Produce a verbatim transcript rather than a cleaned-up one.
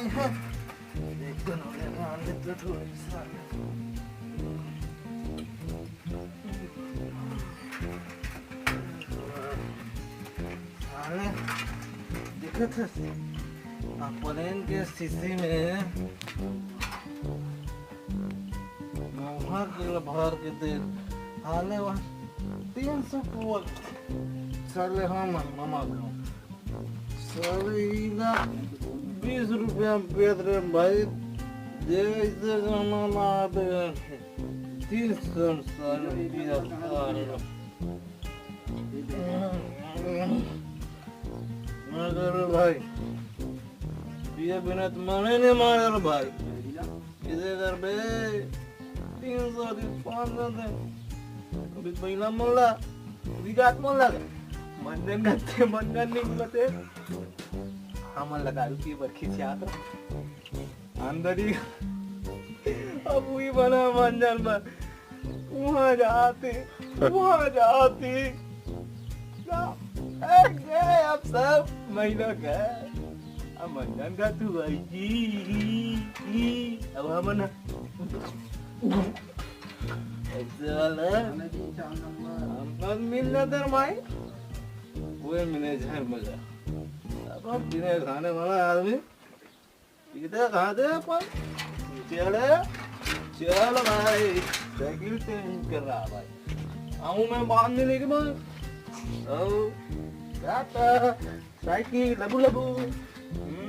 एक नंबर आने तो थोड़ी सा। साले, दिखत हे, अपन के शीशी में मोहर के भर के दे। हाले वह तीन सौ पुअल। साले हम ममा गो। साले इला बीस रुपया में बेच रहे हैं भाई। दे इसे जमाना आते हैं। तीन सौ साले पिया खा रहे हैं। मगर भाई, पिए बिना तो मने नहीं मारे रे भाई। इसे कर बे, तीन सौ दिन, पाँच सौ दिन। अभी पहिला मोला, अभी जात मोला। मंजन करते, मंजन नहीं बोलते। हमन ला दारू पिए बर खिसियात रहे। अंदर ही अब वही बना मंजन बर। वहाँ जाते, वहाँ जाते। ना, ए, गए अब सब महिला गए। अब मंजन का तू भाई जी, जी, अब हमन ऐसे वाला हम बस मिल जाते रे भाई। वो मिले झर मजा। अब हम बिना खाने वाला आदमी इधर कहाँ दे अपन? चल, चल भाई, साइकिल चेंज कर रहा भाई। आऊँ मैं बाद में लेके भाई। ओ, टाटा, साइकिल, लबू लबू। हम्म,